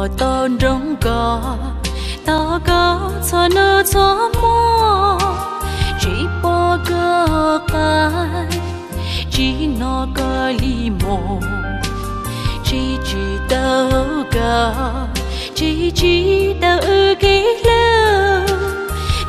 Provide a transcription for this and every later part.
Tau nrog koj, tau koj txhua hnub txhua hmo, tsis pom koj qab, tsis hnov koj li mus, tsis tsis tau koj, tsis tsis tau wb kev hlub,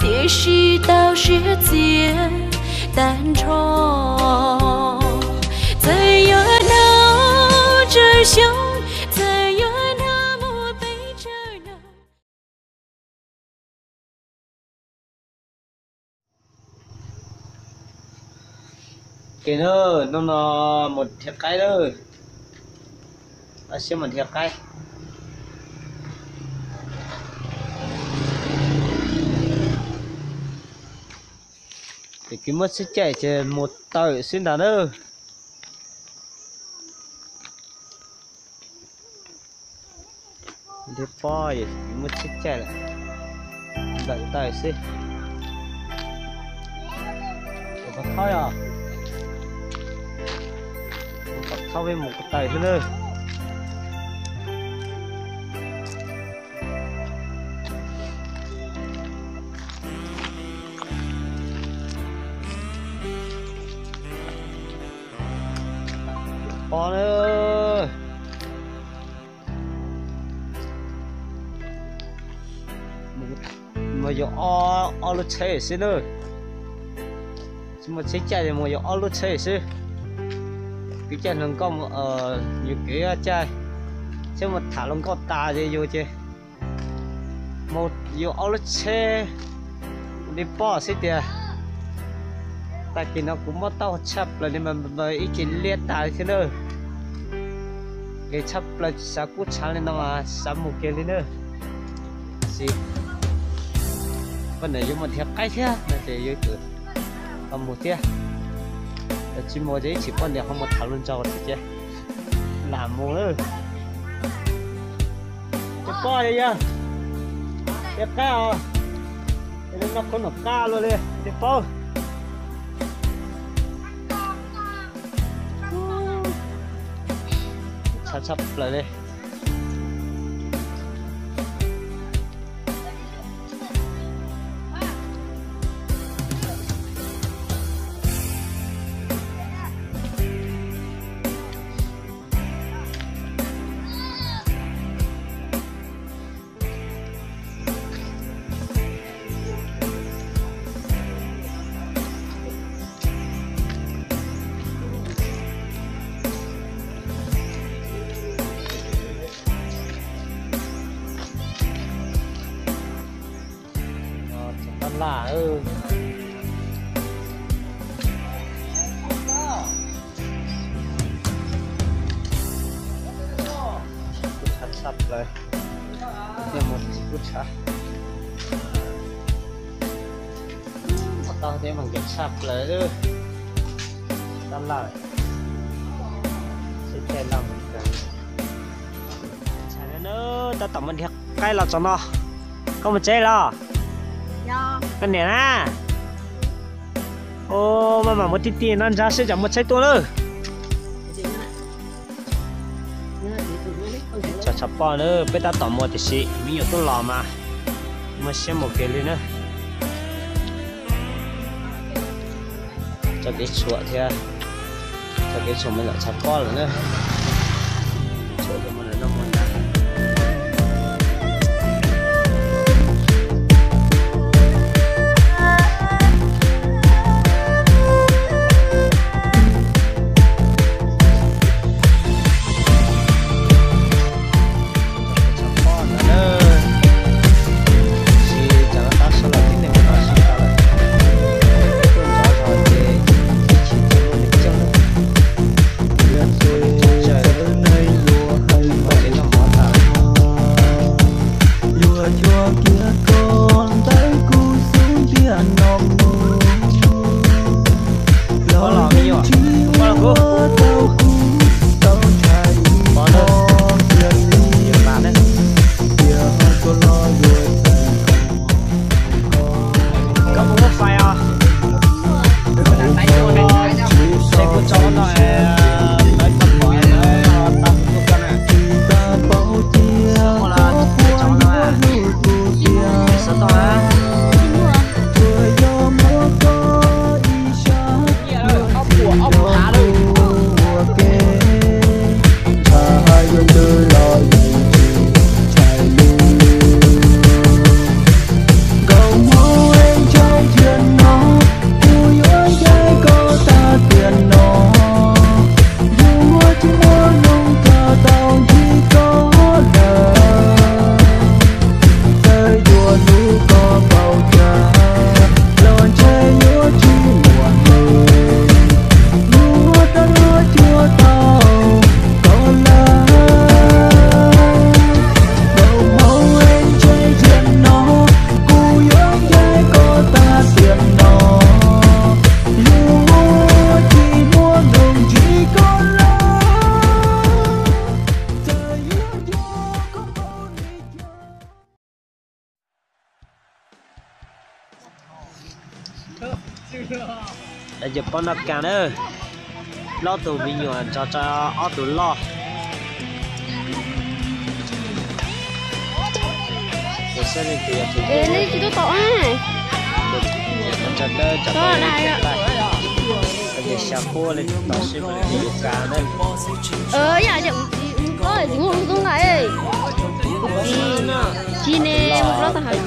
tiam sis tau siab txias tag nrho. Txawm yuav hnov tsaug xyoob, txawm yuav hnov muaj peb tsawg no. Ces na, hnub no mus nrhiav qaib lawm, tab sis mus nrhiav qaib. Ces kuv muab tsheb caij ces mus tawm xwb ntag na. Ntiag pob, kuv muab tsheb caij lawm, ntawm tawm xwb. Mus kom thaub os, mus kom thaub peb mus kom tawm xwb na. Pob na. Mus yuav ob lub tsheb xwb na. Tsis muaj tsheb caij, mus yuav ob lub tsheb xwb. Kwv caij hluas nkauj, yus kwv caij, tsheb mus tham hluas nkauj tas ces yus ces mus yuav ob lub tsheb li pob xwb tiag. Tag kis no kuv mob taub hau tshaj plaws li mas ib ce liab tas li thiab na. Nqhis tshaj plaws, tsis xav kub tshav li no mas xav mus kiag li na. Tab sis poj niam yuav mus nrhiav qaib thiab no ces yuav tsum tau mus thiab. Yog tsis mus ces ib chim poj niam ho mus tham hluas nraug thiab ces lam mus lawm. Ces pob yog, yog, yog qaib os. Noj khaub noj qab luaj li ces paub. Tshaj tshaj plaws li. Tab laj. Kub tshav tshaj plaws. Niaj mus txiv kub tshav. Tau thiab mas nkees tshaj plaws. Tab laj. Sib caij laj mus kawg. Tab tom mus nrhiav qaib los txog no. Koj mus tsev los? Koj niam na? Ua, maj mam mus ti ti no ntsa seb tsam muaj tsheb tuaj lawm. Tshav tshav poj na, peb tab tom mus tiam sis me nyuam tuaj los mas muaj siab mus kiag li na. Tso kev tshuam thiab, tso kev tshuam me nyuam tshav poj lawm na. Tshuam mus noj mus ntag. Tshav poj ntawd na, tsis tas los tab sis los tib neeg mus tau tsis tas lawm. Tuaj ntxov zog ces tsis tau muaj neeg coob na. Yog tus neeg coob tsawg Yog poj noj kas na, plaub tug me nyuam nrog rau ob tug loj. Ces saib leej twg yog tus, leej twg tsis tau tau. Cov dawb cov dawb, ces xyaw quab li tau sib mus li yuav kas na. Yam li mus txiv mus plaub txiv mus tub nqa, tsis ne mus plaub tag hais.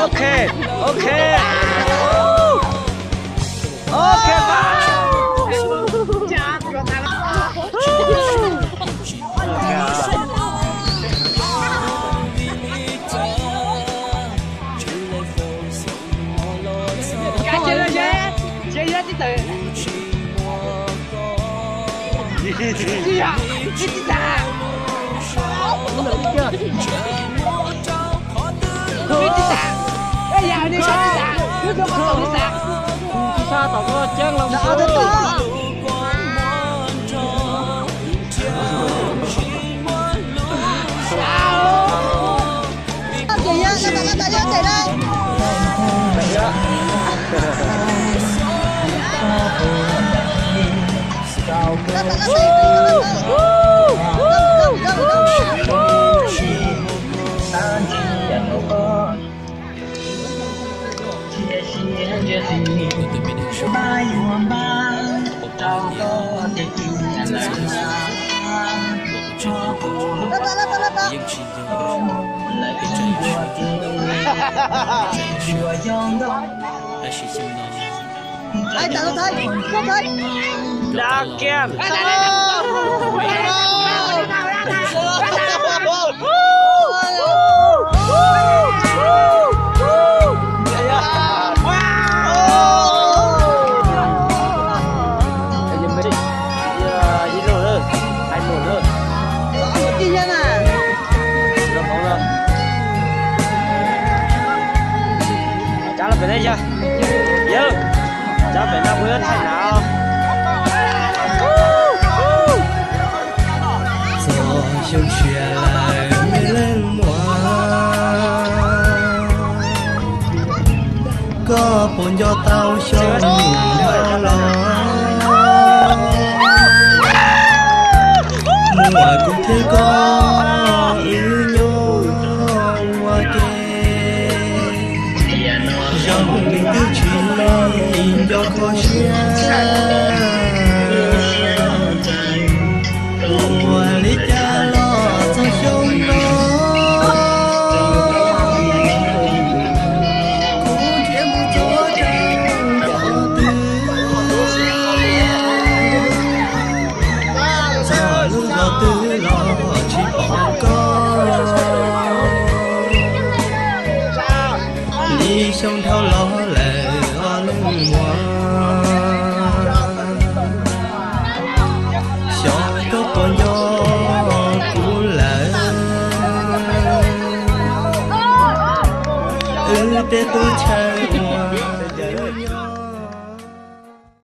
Ok, ok. Ok, bye. Cab los pem ne yawg. Yawg, cab pem no kuv yuav thaij nav. Txog xyoo tshiab lawm me leej muam, koj puas nco tau xyoo ntawd los? Muam, kuv thiab koj wb nyob Cov kho siab, ua li cas los txog xyoo no, kuv nrhiav mus txog rau qhov twg, txog lub zos twg los tsis pom koj. Li xyoo dhau los lawm os leej muam, xyov koj puas nco kuv lawm. Wb tej teb chaws